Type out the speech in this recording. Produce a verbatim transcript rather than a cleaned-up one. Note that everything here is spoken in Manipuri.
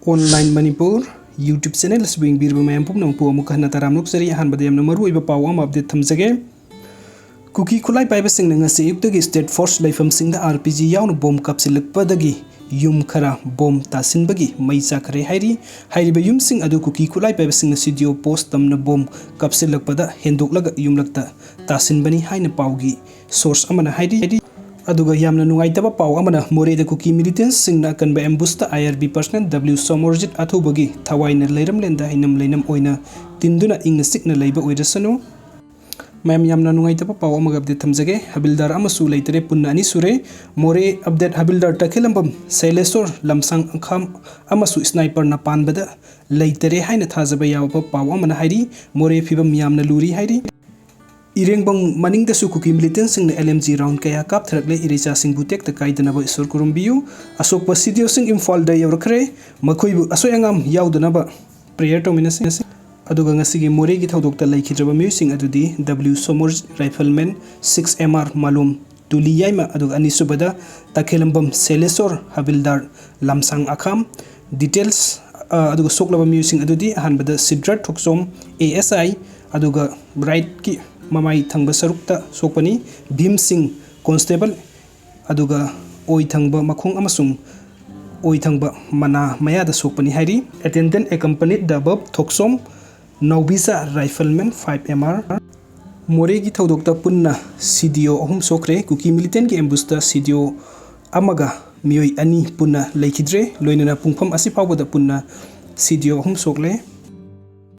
Online Manipur YouTube channel ꯑꯁꯤꯕꯨ ꯌꯦꯡꯕꯤꯔꯤꯕ ꯃꯌꯥꯝ ꯄꯨꯝꯅꯃꯛꯄꯨ ꯑꯃꯨꯛ ꯍꯟꯅ ꯇꯔꯥꯝꯅ ꯑꯣꯛꯆꯔꯤ꯫ ꯑꯍꯥꯟꯕꯗ ꯌꯥꯝꯅ ꯃꯔꯨꯑꯣꯏꯕ ꯄꯥꯎ ꯑꯃ update ꯊꯝꯖꯒꯦ꯫ ꯀꯨꯀꯤ ꯈꯨꯠꯂꯥꯏ ꯄꯥꯏꯕꯁꯤꯡꯅ ꯉꯁꯤ ꯑꯌꯨꯛꯇꯒꯤ state force ꯂꯩꯐꯝꯁꯤꯡꯗ R P G ꯌꯥꯎꯅ bomb ꯀꯥꯞꯁꯤꯜꯂꯛꯄꯗꯒꯤ ꯌꯨꯝ ꯈꯔ bomb ꯇꯥꯁꯤꯟꯕꯒꯤ ꯃꯩ ꯆꯥꯛꯈ꯭ꯔꯦ ꯍꯥꯏꯔꯤ꯫ ꯍꯥꯏꯔꯤꯕ ꯌꯨꯝꯁꯤꯡ ꯑꯗꯨ ꯀꯨꯀꯤ ꯈꯨꯠꯂꯥꯏ ꯄꯥꯏꯕꯁꯤꯡꯅ C D O post ꯇꯝꯅ bomb ꯀꯥꯞꯁꯤꯜꯂꯛꯄꯗ ꯍꯦꯟꯗꯣꯛꯂꯒ ꯌꯨꯝꯂꯛꯇ ꯇꯥꯁꯤꯟꯕꯅꯤ ꯍꯥꯏꯅ ꯄꯥꯎꯒꯤ source ꯑꯃꯅ ꯍꯥꯏꯔꯤ꯫ ꯑꯗꯨꯒ ꯌꯥꯝꯅ ꯅꯨꯡꯉꯥꯏꯇꯕ ꯄꯥꯎ ꯑꯃꯅ, ꯃꯣꯔꯦꯗ ꯀꯨꯀꯤ militantꯁꯤꯡꯅ ꯑꯀꯟꯕ ambushꯇ I R B personnel W Somorjit ꯑꯊꯧꯕꯒꯤ ꯊꯋꯥꯏꯅ ꯂꯩꯔꯝꯂꯦꯟꯗ ꯍꯩꯅꯝ ꯂꯩꯅꯝ ꯑꯣꯏꯅ ꯇꯤꯟꯗꯨꯅ ꯏꯪꯅ ꯆꯤꯛꯅ ꯂꯩꯕ ꯑꯣꯏꯔꯁꯅꯨ꯫ ꯃꯌꯥꯝ, ꯌꯥꯝꯅ ꯅꯨꯡꯉꯥꯏꯇꯕ ꯄꯥꯎ ꯑꯃꯒ update ꯊꯝꯖꯒꯦ꯫ ꯍꯕꯤꯜꯗꯥꯔ ꯑꯃꯁꯨ ꯂꯩꯇꯔꯦ, ꯄꯨꯟꯅ ꯑꯅꯤ ꯁꯨꯔꯦ꯫ ꯃꯣꯔꯦ update: ꯍꯕꯤꯜꯗꯥꯔ ꯇꯈꯦꯂꯝꯕꯝ ꯁꯩꯂꯦꯁꯣꯔ ꯂꯝꯁꯥꯡ ꯑꯈꯥꯝ ꯑꯃꯁꯨ sniperꯅ ꯄꯥꯟꯕꯗ ꯂꯩꯇꯔꯦ ꯍꯥꯏꯅ ꯊꯥꯖꯕ ꯌꯥꯕ ꯄꯥꯎ ꯑꯃꯅ ꯍꯥꯏꯔꯤ꯫ ꯃꯣꯔꯦ ꯐꯤꯕꯝ ꯌꯥꯝꯅ ꯂꯨꯔꯤ ꯍꯥꯏꯔꯤ꯫ ꯏꯔꯦꯡꯕꯝ ꯃꯅꯤꯡꯗꯁꯨ ꯀꯨꯀꯤ militantꯁꯤꯡꯅ L M G round ꯀꯌꯥ ꯀꯥꯞꯊꯔꯛꯂꯦ꯫ ꯏꯔꯩꯆꯥꯁꯤꯡꯕꯨ ꯇꯦꯛꯇ ꯀꯥꯏꯗꯅꯕ ꯏꯁꯣꯔ ꯈꯨꯔꯨꯝꯕꯤꯌꯨ꯫ ꯑꯁꯣꯛꯄ C D Oꯁꯤꯡ ꯏꯝꯐꯥꯜꯗ ꯌꯧꯔꯛꯈ꯭ꯔꯦ꯫ ꯃꯈꯣꯏꯕꯨ ꯑꯁꯣꯏ ꯑꯉꯥꯝ ꯌꯥꯎꯗꯅꯕ prayer ꯇꯧꯃꯤꯟꯅꯁꯤ꯫ ꯑꯗꯨꯒ ꯉꯁꯤꯒꯤ ꯃꯣꯔꯦꯒꯤ ꯊꯧꯗꯣꯛꯇ ꯂꯩꯈꯤꯗ꯭ꯔꯕ ꯃꯤꯑꯣꯏꯁꯤꯡ ꯑꯗꯨꯗꯤ W Somorjit rifleman six M R ꯃꯥꯂꯣꯝ ꯇꯨꯂꯤ ꯌꯥꯏꯃ, ꯑꯗꯨꯒ ꯑꯅꯤꯁꯨꯕꯗ ꯇꯈꯦꯂꯝꯕꯝ ꯁꯦꯂꯦꯁꯣꯔ ꯍꯕꯤꯜꯗꯥꯔ ꯂꯝꯁꯥꯡ ꯑꯈꯥꯝ꯫ Details, ꯑ, ꯑꯗꯨꯒ ꯁꯣꯛꯂꯕ ꯃꯤꯑꯣꯏꯁꯤꯡ ꯑꯗꯨꯗꯤ ꯑꯍꯥꯟꯕꯗ ꯁꯤꯗ꯭ꯔꯠ ꯊꯣꯛꯆꯣꯝ A S I, ꯑꯗꯨꯒ rightꯀꯤ ꯃꯃꯥꯏ ꯊꯪꯕ ꯁꯔꯨꯛꯇ ꯁꯣꯛꯄꯅꯤ, ꯚꯤꯝ ꯁꯤꯡ constable, ꯑꯗꯨꯒ ꯑꯣꯏ ꯊꯪꯕ ꯃꯈꯣꯡ ꯑꯃꯁꯨꯡ ꯑꯣꯏ ꯊꯪꯕ ꯃꯅꯥ ꯃꯌꯥꯗ ꯁꯣꯛꯄꯅꯤ ꯍꯥꯏꯔꯤ꯫ Attendant accompanied the above Thokchom ꯅꯥꯎꯕꯤꯆꯥ rifleman five M R꯫ ꯃꯣꯔꯦꯒꯤ ꯊꯧꯗꯣꯛꯇ ꯄꯨꯟꯅ C D O ꯑꯍꯨꯝ ꯁꯣꯛꯈ꯭ꯔꯦ꯫ ꯀꯨꯀꯤ militantꯀꯤ ambushꯇ C D O ꯑꯃꯒ ꯃꯤꯑꯣꯏ ꯑꯅꯤ ꯄꯨꯟꯅ ꯂꯩꯈꯤꯗ꯭ꯔꯦ꯫ ꯂꯣꯏꯅꯅ ꯄꯨꯡꯐꯝ ꯑꯁꯤ ꯐꯥꯎꯕꯗ ꯄꯨꯟꯅ C D O ꯑꯍꯨꯝ ꯁꯣꯛꯂꯦ꯫